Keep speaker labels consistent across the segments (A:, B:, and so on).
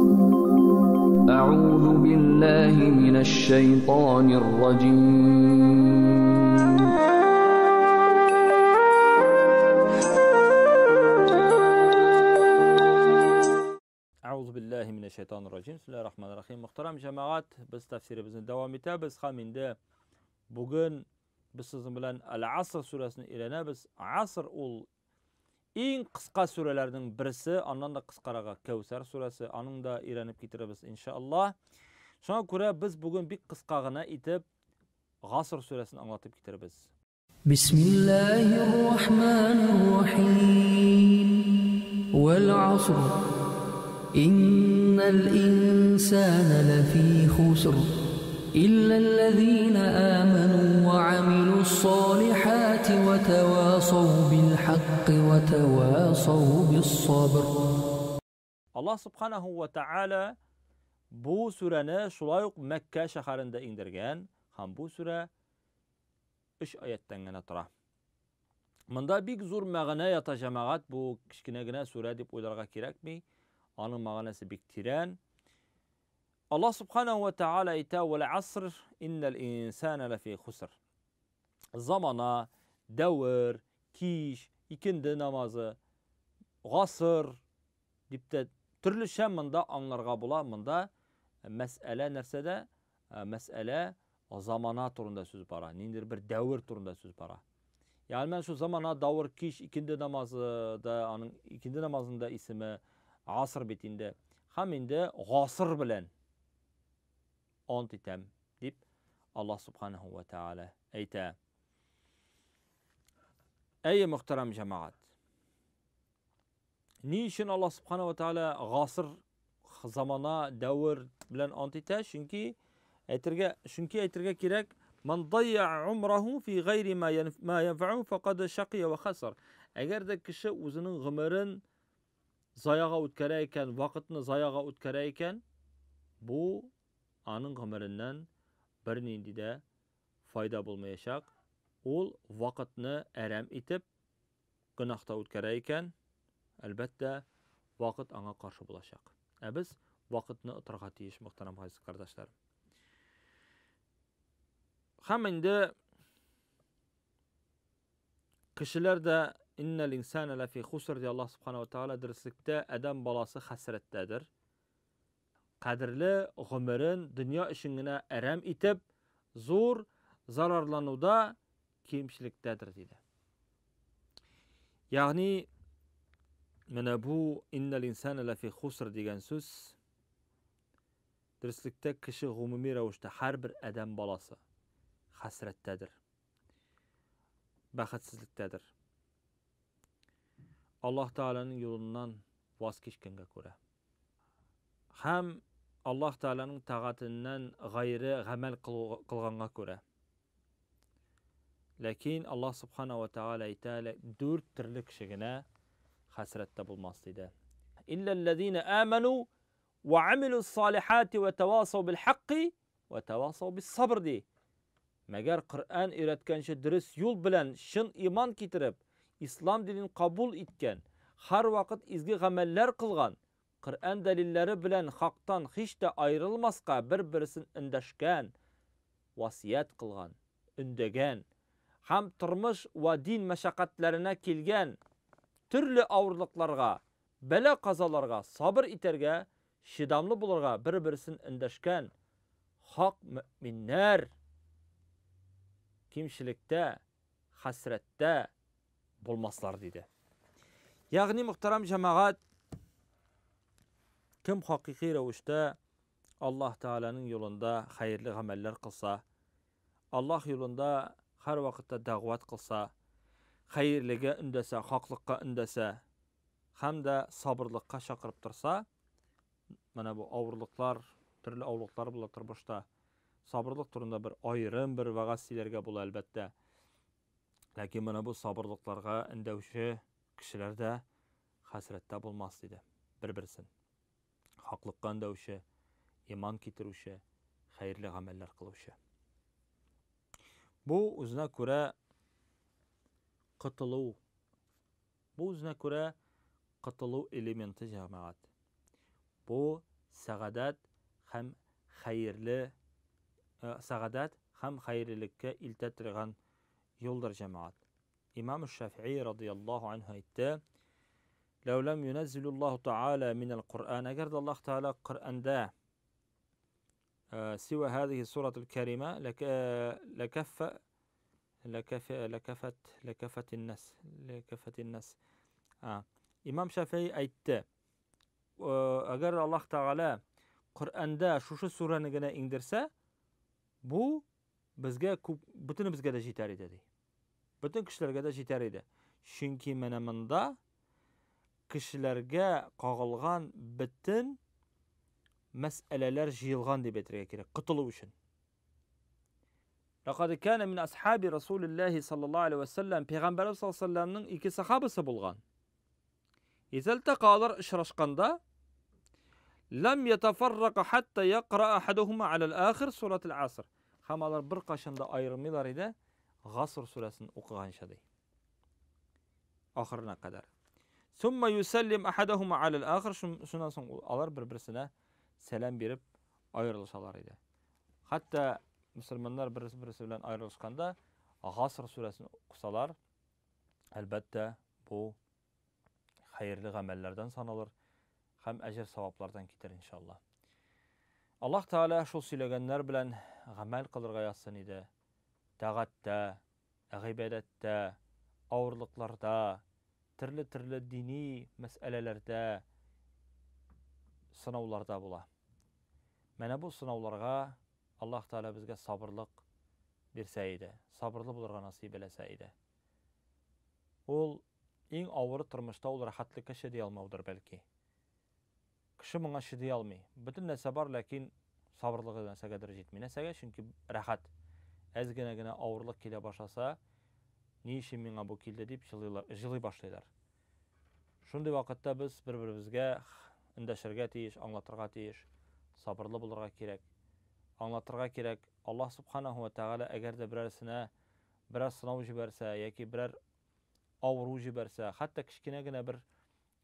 A: أعوذ بالله من الشيطان الرجيم.
B: أعوذ بالله من الشيطان الرجيم. بسم الله الرحمن الرحيم. Мөхтәрәм җәмәгать, без тәфсиребезне дәвам итәбез һәм инде бүген без сезнең белән Әл-Аср сүрәсен өйрәнәбез. Аср ул иң кыска сүрәләрнең берсе, аннан да кыскарагы Кәүсәр сүрәсе, аның да өйрәнеп китерәбез иншалла. Шуңа күрә без бүген бик кыска гына итеп Гаср сүрәсен аңлатып китерәбез.
A: Бисмиллаһир-рахманир-рахим. Вәл-аср. Иннал инсана лафи хуср. إلا الذين آمنوا وعملوا الصالحات وتواصوا بالحق وتواصوا بالصبر.
B: Аллаһ субханаху ва тааля бу сүрәне шулай ук Мәккә шәһәрендә иңдергән һәм бу сүрә 3 аяттан генә тора. Монда бик зур мәгънә ята, җәмәгать, бу кечкенә генә сүрә дип уйларга кирәкми. Аның мәгънәсе бик тирән. Аллаһ субханаху ва тааля әйтә: "Вәл аср иннал инсана лафи хуср." Замана, дәвер, кич, икенде намазы, гасыр дип тә төрлечә монда аңларга була. Монда мәсьәлә нәрсәдә? Мәсьәлә замана турында сүз бара, ниндидер бер дәвер турында сүз бара. Ягъни менә шу замана, дәвер, кич, икенде намазы да, аның икенде намазында исеме аср бит инде. Һәм инде гасыр белән ант итәм дип Аллаһ субханаху ва тааля әйтә. Әй мөхтәрәм җәмәгать. Ни өчен Аллаһ субханаху ва тааля гасыр, замана, дәвер белән ант итә? Чөнки әйтергә кирәк, ман дайя умраху фи гайри ма янфау фақад шақия ва хасар. Әгәр дә кеше үзенең гомерен заяга үткәрә икән, вакытны заяга үткәрә икән, бу аның гомереннән бернинди дә файда булмаячак. Ул вакытны әрәм итеп гөнаһта үткәрә икән, әлбәттә, вакыт аңа каршы булачак. Ә без вакытны отырга тиеш, мөхтәрәм газиз кардәшләрем. Һәм инде кешеләр дә иннал инсана лафи хуср ди Аллаһ субханаху ва тааля, дөреслектә адәм баласы хәсрәттәдер. Кадерле гомерен дөнья өчен генә әрәм итеп, зур зарарлануда, кимчелектәдер диде. Ягъни менә бу иннал инсана лафи хуср дигән сүз дөреслектә кеше гомуми рәвештә һәрбер адәм баласы хәсрәттәдер, бәхетсезлектәдер. Аллаһ Тааляның юлыннан ваз кичкәнгә күрә һәм Аллаһ Тааляның тагатыннан гайре гамәл кылганга күрә. Ләкин Аллаһ субхана ва тааля әйтә, дүрт төрле кеше генә хәсрәттә булмас диде. Илләлләзина аману ва амилус салихати ва тавасау бил хакки ва тавасау бис сабр ди. Мәгәр Коръән өйрәткәнчә дөрес юл белән чын иман китереп, ислам динен кабул иткән, һәрвакыт изге гамәлләр кылган, Коръән дәлилләре белән хактан һич тә аерылмаска бер-берсен эндәшкән, васият кылган, өндәгән һәм тормыш ва дин мәшәкатьләренә килгән төрле авырлыкларга, бәла-казаларга сабыр итәргә, чыдамлы булырга бер-берсен эндәшкән хак мөэминнәр кимчелектә, хәсрәттә булмаслар диде. Ягъни мөхтәрәм җәмәгать, кем хакыйкый рәвештә Аллаһ Тааляның юлында хәерле гамәлләр кылса, Аллаһ юлында һәр вакытта дәгъват кылса, хәерлегә өндәсә, хаклыкка өндәсә һәм дә сабырлыкка чакырып торса, менә бу авырлыклар, төрле авырлыклар була тормышта. Сабырлык турында бер аерым бер вәгазь сөйләргә була әлбәттә. Ләкин менә бу сабырлыкларга өндәүче кешеләр дә хәсрәттә булмас диде. Бер-берсен хаклыкка өндәүче, иман китерүче, хәерле гамәлләр кылучы. Бу үзенә күрә котылу. Бу үзенә күрә котылу элементы, җәмәгать. Бу сәгадәт һәм хәерле сәгадәт һәм хәерлелеккә илтә торган юлдыр, җәмәгать. Имам Шафии радыяллаһу анһу әйтте: "Ләү ләм юнәззилуллаһу таала минәл Куръан", әгәр дә Аллаһ Тәгалә Коръәндә сива һазихи суратул кәримә ләкәффә ләкәфә ләкәфәт ләкәфәтин нас ләкәфәтин нас. Имам Шафии әйтте: әгәр Аллаһ Тәгалә Коръәндә шушы сүрәне генә иңдерсә, бу безгә күп, бөтенебезгә дә җитәр иде, ди. Бөтен кешеләргә дә җитәр иде. Чөнки менә монда кешеләргә кагылган бөтен мәсьәләләр җыелган дип әйтергә кирәк, котылу өчен. Ләкад кана мин асхаби Расулиллаһи саллаллаһу алейһи ва саллям, Пәйгамбәрбез саллаллаһу алейһи ва саллямның ике сахабасы булган. Изәлтәка, алар очрашканда, ләм ятафаррака хатта якра ахадухума алал ахир суратул аср. Һәм алар бер кашан да аерылмыйлар иде Гаср сүрәсен укыганча, ди. Ахырына кадәр. Сумма юсаллим ахадухума алал ахир, шуннан соң алар бер-берсенә сәлам биреп аерылышалар иде. Хәтта мөселманнар бер-берсе белән аерылышканда Гаср сүрәсен укысалар, әлбәттә, бу хәерле гамәлләрдән саналыр һәм әҗер саваплардан китер иншалла. Аллаһ Тәгалә шул сөйләгәннәр белән гамәл кылырга язсын иде. Тәгатьтә, гыйбадәттә, авырлыкларда, төрле-төрле дини мәсьәләләрдә сынауларда була. Менә бу сынауларга Аллаһ Тәгалә безгә сабырлык бирсә иде, сабырлы булырга насыйп әйләсә иде. Ул иң авыр тормышта ул рәхәтлеккә чыдый алмаудыр бәлки. Кеше моңа чыдый алмый. Бөтен нәрсә бар, ләкин сабырлыгы нәрсәгәдер җитми. Нәрсәгә? Чөнки рәхәт. Әз генә генә авырлык килә башласа, ни өчен миңа бу килде дип җылыйлар, җылый башлыйлар. Шундый вакытта без бер-беребезгә эндәшергә тиеш, аңлатырга тиеш, сабырлы булырга кирәк. Аңлатырга кирәк, Аллаһ субханаһу ва тәгалә әгәр дә берәрсенә берәр сынау җибәрсә яки берәр авыру җибәрсә, хәтта кечкенә генә бер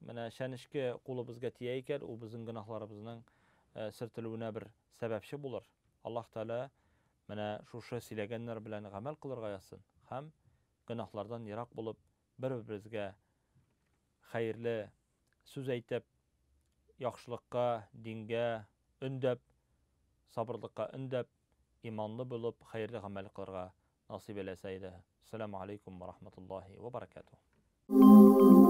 B: менә чәнечке кулыбызга тия икән, ул безнең гөнаһларыбызның сөртелүенә бер сәбәпче булыр. Аллаһ Тәгалә менә шушы сөйләгәннәр белән гамәл кылырга язсын һәм гөнаһлардан ерак булып, бер-беребезгә хәерле сүз әйтеп, яхшылыкка, дингә өндәп, сабырлыкка өндәп, иманлы булып, хәерле гамәл кылырга насыйп әйләсә иде. Ассаламу алейкум ва рахматуллахи ва баракатуһ.